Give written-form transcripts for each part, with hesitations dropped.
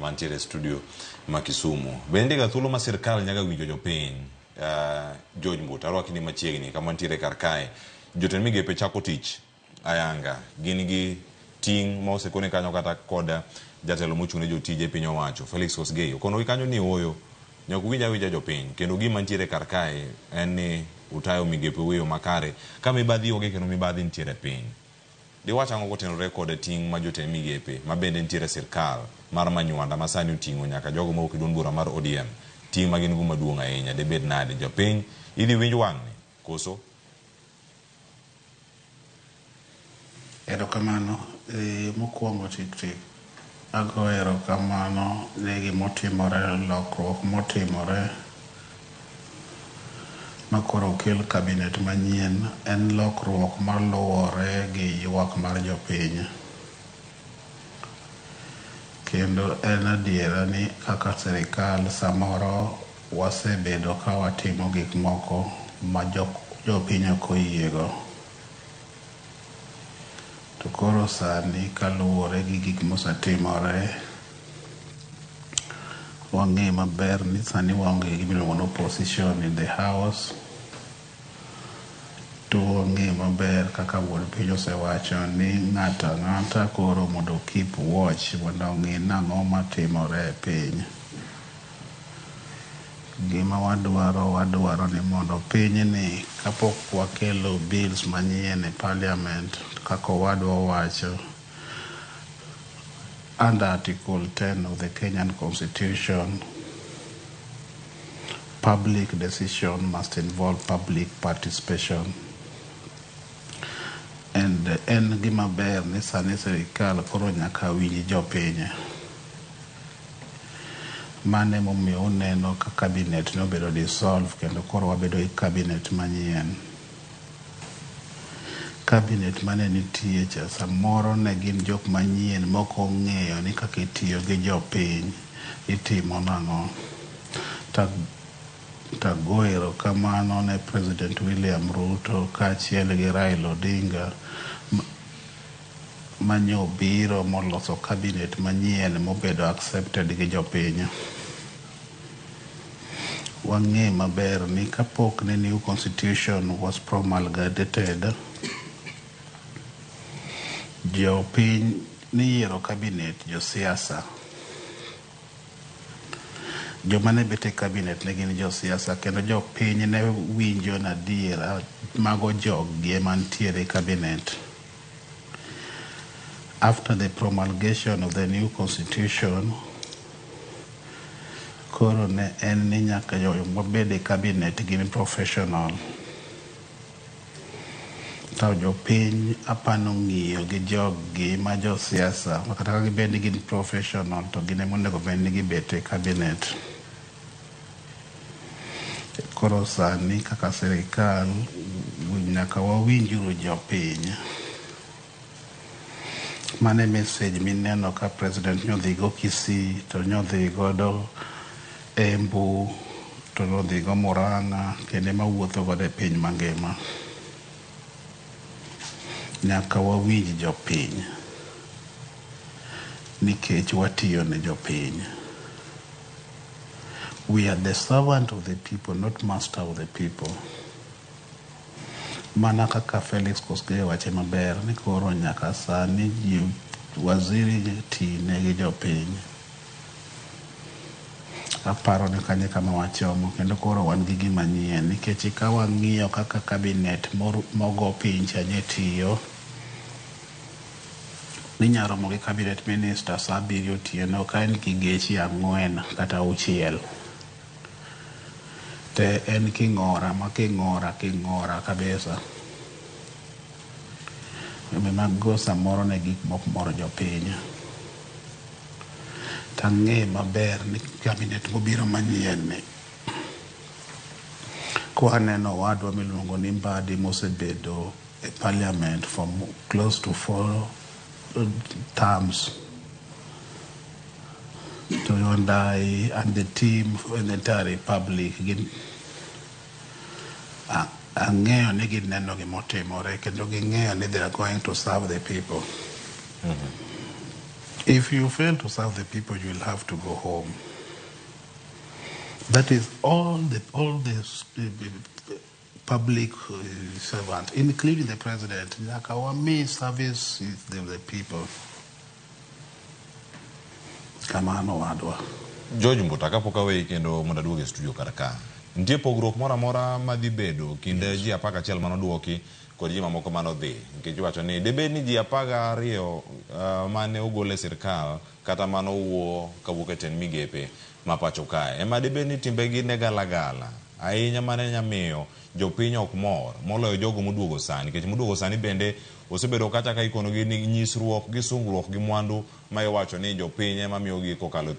Mantiere e studio ma Kisumu. Bende nitie ga thuolo ma sirkal nyaga winjo jopiny. George Mbuta, arwaki ni machiegni kama wantiere kar kae. Jotend migepe chako tich ayanga. Gin gi ting' ma osekone kanyo kata kod jatelo mochung' ne jotije piny owacho Felix Kosgei. Okonogi kanyo ni ooyo, nyaka uwinj awinja jopiny. Kendo gima nitiere kar kae en ni utayo migepe u e yo makare ka mibadhi onge kendo mibadhi nitiere piny. Diwach ang'o kotenore kod ting' ma jotend migepe ma bende nitiere e sirkal mar Manywanda ma sani oting'o nyaka jogo mawuok e duond bura mar ODM? Ting' ma gin go maduong' ahinya debed nade? Jopiny idhi winj wang'ni koso? Erokamano. Mokuongo tik tik ago erokamano ne gimotimore, lokruok motimore ma koro okel cabinet manyien en lokruok maluwore gi ywak mar jopiny. Kendo en adiera ni kaka sirikal samoro wasebedo ka watimo gik moko ma jopiny ok oyiego. To koro sani kaluwore gi gik mosetimore, wang'e maber ni sani waonge gi gima iluongo ni opposition in the house. To wang'e maber kaka wuon piny osewacho ni ng'ato ang'ata koro mondo o keep watch mondo ong'i nang'o matimore e piny. Gima wadwaro, wadwaro ni mondo pinyni kapok wakelo bills manyien e parliament kaka owadwa owacho under article 10 of the Kenyan constitution, public decision must involve public participation. And en gima ber ni sani sirikal koro nyaka winj jopiny. Mano emomiyo uneno ka cabinet nobedo dissolve kendo koro wabedo gi cabinet manyien. Cabinet mane nitie cha samoro ne gin jok manyien mok ong'eyo ni kaka itiyo gi jopiny itimo nang'o. To ago erokamano ne President William Ruto kaachiel gi Raila Odinga manyobiro moloso cabinet manyien mobedo accepted gi jopiny. Wang'e maber ni kapok ne new constitution was promulgated, jopiny niyiero cabinet josiasa. Joma ne bet e cabinet ne gin josiasa kendo jopiny ne winjo ni adiera mago jog gi ema nitiere e cabinet. After the promulgation of the new constitution, koro ne en ni nyaka joma bed e cabinet gin professional. To jopiny apani ong'iyo gi jog gi ma josiasa makata ka gibed ni gin professional to gin ema onego bed ni gibet e cabinet. Koro sani kaka sirikal nyaka wawinj uru jopiny. Mano e message mineno ka president nyodhi go Kisii to nyodhi godo Embu to nodhi go Murang'a kendo ema wuotho godo e piny mangima. Nyaka wawinj jopiny nikech watiyo ne jopiny. We are the servant of the people, not master of the people. Mana kaka Felix Kosgei owache maber ni koro nyaka sani ji waziri ti ne gi jopiny. Aparo ni kanyo e kama wachomo kendo koro wan gi gima nyien nikech ka wang'iyo kaka cabinet mogo piny cha ne tiyo, ninya romo gi cabinet minister saa abiriyo otieno ka en gi geche ang'wen kata auchiel. Te en king'ora ma king'ora king'ora kabisa. Omiyo mago samoro ne gik mok mor jopiny. Tang'e maber ni cabinet mobiro manyien ni kwaneno owadwa miluongo ni Mbadi mosebedo e parliament for close to 4 terms to Wandayi and the team and the entire republic gin ang'eyo ni gineno gimotimore kendo ging'eyo ni they are going to serve the people. If you fail to serve the people, you will have to go home. That is all the public servant, including the president. Nyaka wami service the people. Kamano wadwa. George Mbuta, kapok aweyi kendo mondo aduog e studio kar ka. Nitie pogruok moro amora madhi bedo kind ji 11 manoduoki kod ji mamoko manodhi. Nikech iwacho ni dibed ni ji 12 mane ogol e sirkal kata manowuo kawuok e tend migepe ma pacho kae. Ema dibed ni timbegi ne galagala ahinya mane nya miyo jopiny ok mor moloyo jogo moduogo sani. Nikech moduogo sani bende osebedo kacha ka ikonogi ni nyisruok gi sungruok gi mwandu ma iwacho ni jopiny ema miyogi kokalo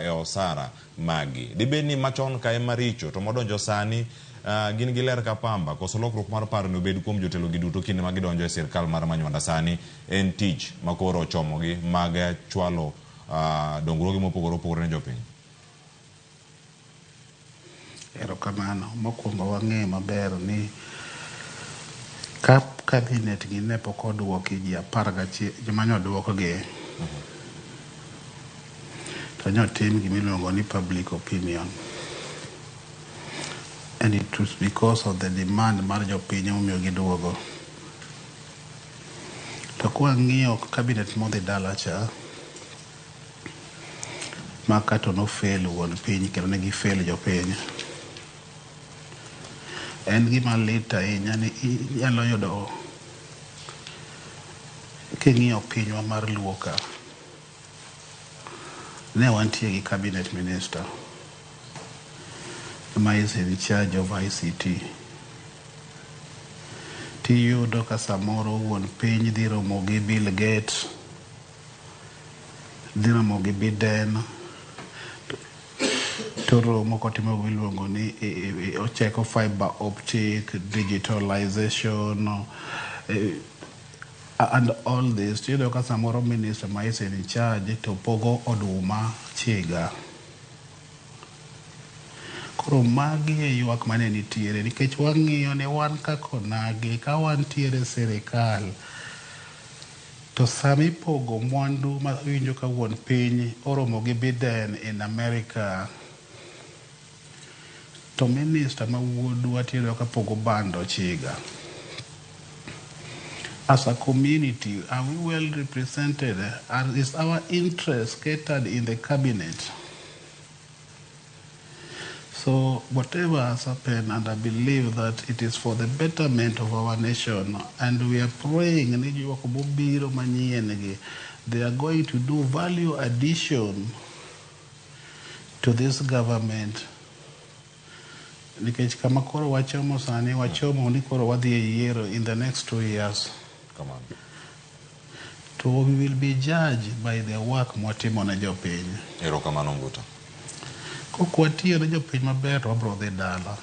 e osara magi. Dibed ni machon ka ema richo to modonjo sani gin gi ler ka pamba koso lokruok mar paro ni obed kuom jotelo gi duto kinde ma gidonjo e sirkal mar Manywanda sani en tich ma koro ochomogi mag chwalo dongruoge mopogore opogore ne jopiny. Erokamano. Mokwongo wang'e maber ni ka cabinet gi ne pok oduoki ji 11 joma ne oduokgi to ne otim gimiluongo ni public opinion. And it was because of the demand mar jopiny emomiyo giduogo. To kwang'iyo cabinet modhi dala cha, ma kato nofail wuon piny kendo ne gifail jopiny. En gima lit ahinya ni inyalo yudo king'iyo pinywa mar Luo ka, ne wantie gi cabinet minister ma is in charge of ICT. Tiyudo ka samoro wuon piny dhi romo gi Bill Gates, dhi romo gi Biden, to romo kotimo gimiluongo ni ocheko fiber optic, digitalization, and all this. Tiyudo ka samoro minister ma is in charge to pogo oduma chiga. Koro magi e ywak mane nitiere nikech wang'iyo ni wan kaka onagi ka wantiere e sirikal to sama ipogo mwandu ma iwinjo ka wuon piny oromo gi Biden in America to minister ma wuodwa tiyudo ka pogo bando chiga. As a community, are we well represented? Is our interest catered in the cabinet? So whatever has happened, and I believe that it is for the betterment of our nation, and we are praying ni jok mobiro manyien gi, they are going to do value addition to this government. Nikech kama koro wachomo sani, wachomo ni koro wadhi e yiero in the next 2 years. Kamano. To we will be judged by the work mwatimo ne jopiny. Erokamano Mbuta. Kok watiyo ne jopiny maber to wabro dhi dala.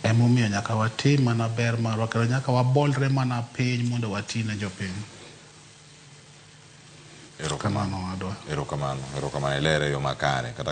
Emomiyo nyaka watim mana ber marwa kendo nyaka wabolre mana piny mondo wati ne jopiny. Erokamano. Kamano wadwa. Erokamano. Erokamano. Ilere e yo makare. Kata